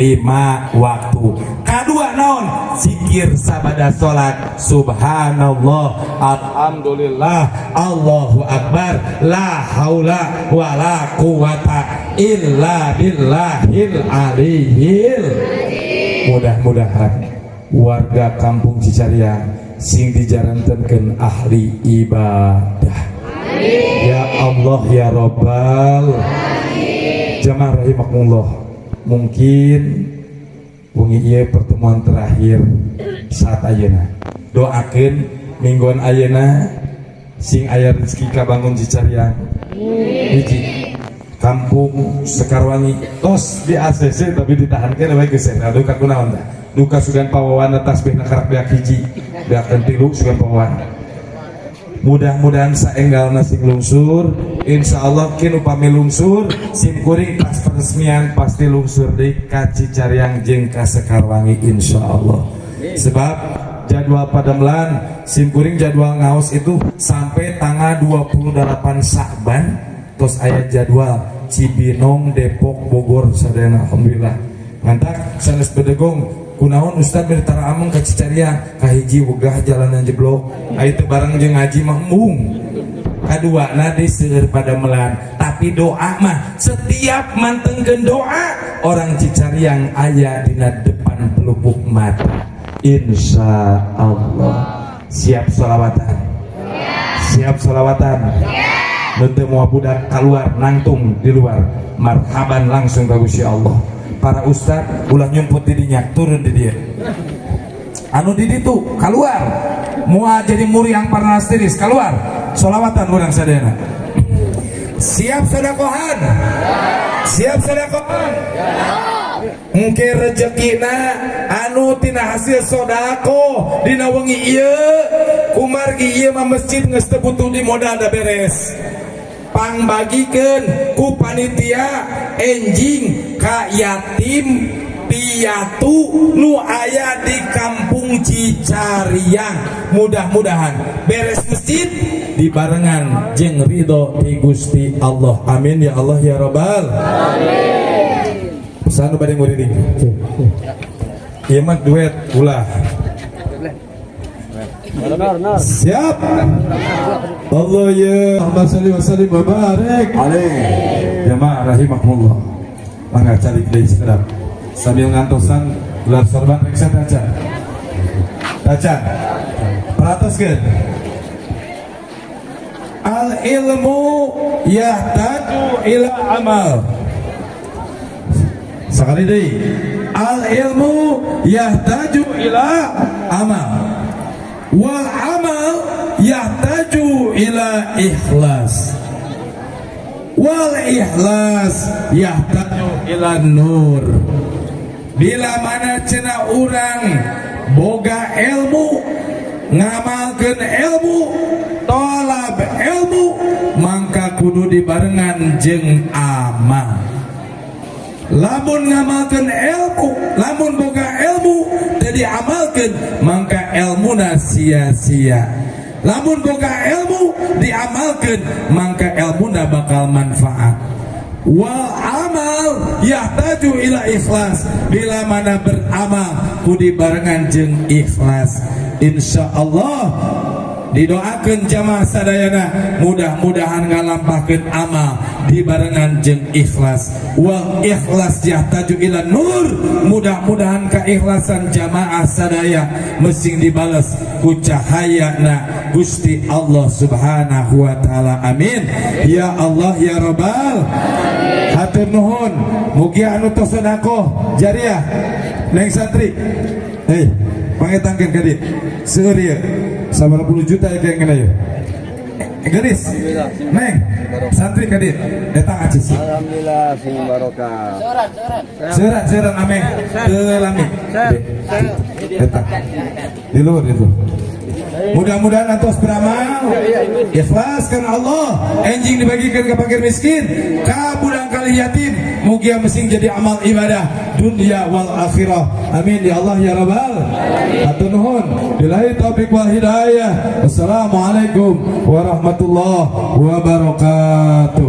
Lima waktu. Kedua naon? Zikir sabada salat, subhanallah, alhamdulillah, Allahu akbar, la haula wala quwata illa billahil aliyil. Mudah-mudahan warga Kampung Cicariang sing dijarantenkeun ahli ibadah. Ya Allah ya Rabbal. Jamaah rahimakumullah, mungkin wengi ieu pertemuan terakhir saat ayeuna. Doakeun mingguan ayeuna sing aya rezeki kabangun Cicariang hiji, Kampung Sekarwangi tos di ACC, tapi ditahankeun we geus. Duka kunaon tah? Duka sugan pawawana tasbihna karak beak hiji, beak tilu sugan pawawana. Mudah-mudahan saenggalna sing lungsur. Insya Allah kin upami lungsur, sim kuring pas peresmian pasti lungsur di ka Cicariang jeung ka Sekarwangi, insya Allah. Sebab jadwal padamelan sim kuring, jadwal ngaos itu sampai tanggal 28 Sa'ban tos aya jadwal Cibinong, Depok, Bogor sadayana, alhamdulillah. Mantak sanes bedegong kunaon Ustad beri tara ameng ka Cicariang. Kahiji, wegah jalanan jeblok, aya teu bareng jeung ngaji mah embung. Kadua na di seueur padamelan, tapi doa mah setiap mantengkeun doa orang Cicariang aya dina depan pelupuk mata, insya Allah. Siap sholawatan? Siap sholawatan? Nu teu moal budak keluar, nangtung di luar, marhaban langsung ka Gusti Allah. Para ustad ulah nyumput di dinya, turun di dia. Anu di ditu keluar, moal jadi muriang parnastiris, keluar solawatan urang sadayana. Siap sodakohan? Siap sodakohan? Engke rezekina anu tina hasil sodako dina wengi ieu, kumargi ieu mah masjid geus teu butuh di modal, da beres, pangbagikeun ku panitia enjing ka yatim piatu nu aya di Kampung Cicariang. Mudah-mudahan beres masjid dibarengan jeung ridho di Gusti Allah. Amin ya Allah ya Rabbal. Pesan nu bade nguriling ieu mah duet ulah. Siap. Allah ya Allah, salli wa sallim wa barik alaih. Jamaah rahimakumullah, mangga calik deui sekedap sambil ngantosan gelar sorban. Reksa tacan tacan perhatoskeun. Al ilmu yahtaju ila amal. Sekali deui, al ilmu yahtaju ila amal, wal amal yahtaju ila ikhlas, wal ikhlas yahtaju ila nur. Bila mana cenah urang boga ilmu, ngamalkeun ilmu, tolab ilmu, mangka kudu dibarengan jeung amal. Lamun ngamalkeun ilmu, lamun boga ilmu teu diamalkeun, mangka ilmuna sia-sia. Lamun boga ilmu diamalkeun, mangka ilmuna bakal manfaat. Wal amal yahtaju ila ikhlas. Bila mana beramal kudu dibarengan jeung ikhlas. Insya Allah didoakan jamaah sadayana mudah-mudahan ngalampahkeun amal dibarengan jeung ikhlas. Wal ikhlas yahtaju ila nur. Mudah-mudahan keikhlasan jamaah sadaya mesing dibales ku cahaya na Gusti Allah Subhanahu wa taala. Amin ya Allah ya Rabbal. Hatur nuhun. Mugi anu tos sedekah jariah. Neng santri, hei, pangetangkeun ka dieu. Seueur ieu sabaraha puluh juta ya kayak ngene ya. Geris neng santri ka dieu eta acis. Alhamdulillah sing barokah. Seueuran seueuran ameh teu lami eta di luhur itu. Mudah-mudahan atos beramal ikhlas karena Allah, enjing dibagikan ke fakir miskin, ka budak kali yatim. Mugia mesing jadi amal ibadah dunia wal akhirah. Amin ya Allah ya Rabbal. Hatur nuhun. Billahi taufik wal hidayah. Wassalamualaikum warahmatullahi wabarakatuh.